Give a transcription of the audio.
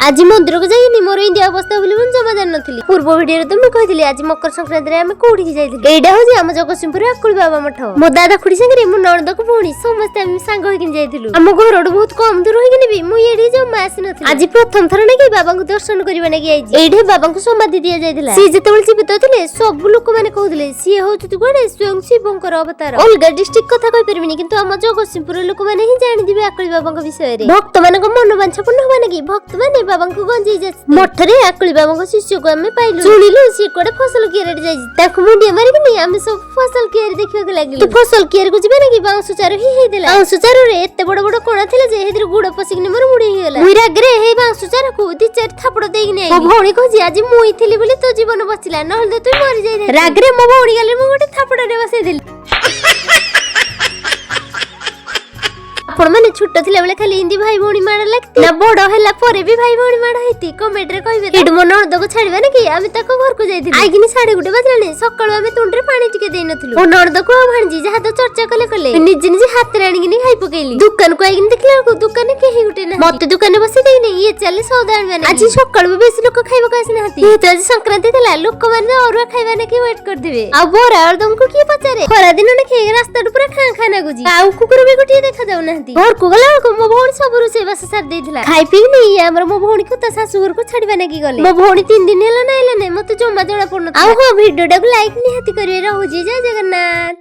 ଆଜି ମନ୍ଦିରକୁ ଯାଇନି, ମୋର ଇନ୍ତିଆ ଅବସ୍ଥା ବୋଲି ମୁଁ ଜମା ଜାଣିନଥିଲି। ପୂର୍ବ ଭିଡିଓରେ ତ ମୁଁ କହିଥିଲି ଆଜି ମକର ସଂକ୍ରାନ୍ତିରେ ଆମେ କୋଉଠିକି ଯାଇଥିଲୁ। ଏଇଟା ହଉଛି ଆମ ଜଗତସିଂହପୁର ଆକୁଳି ବାବା ମଠ। ମୋ ଦାଦା ଖୁଡି ସାଙ୍ଗରେ ମୋ ନଣନ୍ଦକୁ ଭଉଣୀ ସମସ୍ତେ ଆମେ ସାଙ୍ଗ ହେଇକି ଯାଇଥିଲୁ। ଆମ ଘରଠୁ ବହୁତ କମ ଦୂର ହେଇକିନି ବି ମୁଁ ଏଇଠି ଜମା ଆସିନଥିଲି। ଆଜି ପ୍ରଥମ ଥର ନାକି ବାବାଙ୍କୁ ଦର୍ଶନ କରିବା ନାଗି ଯାଇଛି। ଏଇଠି ବାବାଙ୍କୁ ସମାଧି ଦିଆଯାଇଥିଲା। ସିଏ ଯେତେବେଳେ ଜୀବିତ ଥିଲେ, ସବୁ ଲୋକମାନେ କହୁଥିଲେ ସିଏ ହଉଛନ୍ତି କୁଆଡେ ସ୍ୱୟଂ ଶିବଙ୍କର ଅବତାର। ଅଲଗା ଡିଷ୍ଟ୍ରିକ୍ଟ କଥା କହିପାରିବିନି, କିନ୍ତୁ ଆମ ଜଗତସିଂହପୁର ଲୋକମାନେ ହିଁ ଜାଣିଥିବେ ଆକୁଳି ବାବାଙ୍କ ବିଷୟରେ। ଭକ୍ତ ମାନଙ୍କ ମନୋବାଞ୍ଛା ପୂର୍ଣ୍ଣ ହବା ନାଗି ଭକ୍ତ ମାନେ ବାବାଙ୍କୁ ଗଞ୍ଜେଇ ଯାଉଛି। ମଠରେ ଆକୁଳି ବାବାଙ୍କ ଶିଷ୍ୟକୁ ଆମେ ପାଇଲୁ। ଶୁଣିଲୁ ସିଏ କୁଆଡେ ଫସଲ କିଆରିରେ ଯାଇଛି। ତାକୁ ମୁଣ୍ଡିଆ ମାରିକିନି ଆମେ ସବୁ ଫସଲ କିଆରି ଦେଖିବାକୁ ଲାଗିଲୁ। ଫସଲ କିଆରିକୁ ଯିବା ନାକି ବାଉଁଶ ଚାରୁ ହିଁ ହେଇଥିଲା। ବାଉଁଶ ଚାରୁରେ ଏତେ ବଡ ବଡ କଣା ଥିଲା ଯେ ସେଥିରେ ଗୁଡ ପଶିକିନି ମୋର ମୁଡି ହେଇଗଲା। ମୁଇଁ ରାଗରେ ହେଇ ବାଉଁଶ ଚାରକୁ ଦି ଚାରି ଥାପଡ ଦେଇକିନି ଆଇଲି। ମୋ ଭଉଣୀ କହୁଛି, "ଆଜି ମୁଇଁ ଥିଲି ବୋଲି ତୋ ଜୀବନ ବଞ୍ଚିଲା, ନହେଲେ ତ ତୁ ମରି ଯାଇଥାନ୍ତୁ।" ରାଗରେ ମୋ ଭଉଣୀ ଗାଲରେ ମୁଁ ଗୋଟେ ଥାପଡରେ ବସେଇଦେଲି। ଆପଣ ମାନେ ଛୋଟ ଥିଲା ବେଳେ ଖାଲି ଏମିତି ଭାଇ ଭଉଣୀ ମାଡ଼ ଲାଗିତି ନା ବଡ ହେଲା ପରେ ବି ଭାଇ ଭଉଣୀ ମାଡ଼ ହେଇତି, କମେଣ୍ଟ ରେ କହିବେ। ଏଇଠୁ ମୋ ନଣନ୍ଦକୁ ଛାଡିବା ନାକି ଆମେ ତାଙ୍କ ଘରକୁ ଯାଇଥିଲୁ। ଆଇକିନି 1:30 ବାଜିଲାଣି। ସକାଳୁ ଆମେ ତୁଣ୍ଡରେ ପାଣି ଟିକେ ଦେଇନଥିଲୁ। ମୋ ନଣନ୍ଦକୁ ଆଉ ଭାଣିଜି ଯାହା ତ ଚର୍ଚ୍ଚା କଲେ କଲେ, ନିଜେ ନିଜେ ହାତରେ ଆଣିକିନି ଖାଇ ପକେଇଲି। ଦୋକାନକୁ ଆଇକିନି ଦେଖିଲା ବେଳକୁ ଦୋକାନରେ କେହି ଗୋଟେ ନାହିଁ। ମତେ ଦୋକାନରେ ବସେଇ ଦେଇନି ଇଏ ଚାଲେ ସଉଦା ଆଣିବା ନାଗି। ଆଜି ସକାଳୁ ବି ବେଶୀ ଲୋକ ଖାଇବାକୁ ଆସିନାହାନ୍ତି। ଯେହେତୁ ଆଜି ସଂକ୍ରାନ୍ତି ଥିଲା, ଲୋକମାନେ ଅରୁଆ ଖାଇବା ନାକି ୱେଟ୍ କରିଥିବେ। ଆଉ ବରା ଆଳୁଦମକୁ କିଏ ପଚାରେ? ଖରା ଦିନ ନାକି ରାସ୍ତାଠୁ ପୁରା ଖାଁ ଖାଁ ଲାଗୁଛି। ଆଉ କୁକୁର ବି ଗୋଟିଏ ଦେଖା ଯାଉନାହାନ୍ତି। ଘରକୁ ଗଲା ବେଳକୁ ମୋ ଭଉଣୀ ସବୁ ରୋଷେଇ ବାସ ସାରି ଦେଇଥିଲା। ଖାଇ ପିଇନି ଇଏ ଆମର ମୋ ଭଉଣୀକୁ ତା ଶାଶୁ ଘରକୁ ଛାଡିବା ନାଗି ଗଲେ। ମୋ ଭଉଣୀ 3 ଦିନ ହେଲା ନା ହେଲାନି, ମତେ ଜମା ଜଣା ପଡୁନଥିଲା। ଆଉ ହଁ, ଭିଡିଓଟାକୁ ଲାଇକ୍ ନିହାତି କରିବେ। ରହୁଛି, ଜୟ ଜଗନ୍ନାଥ।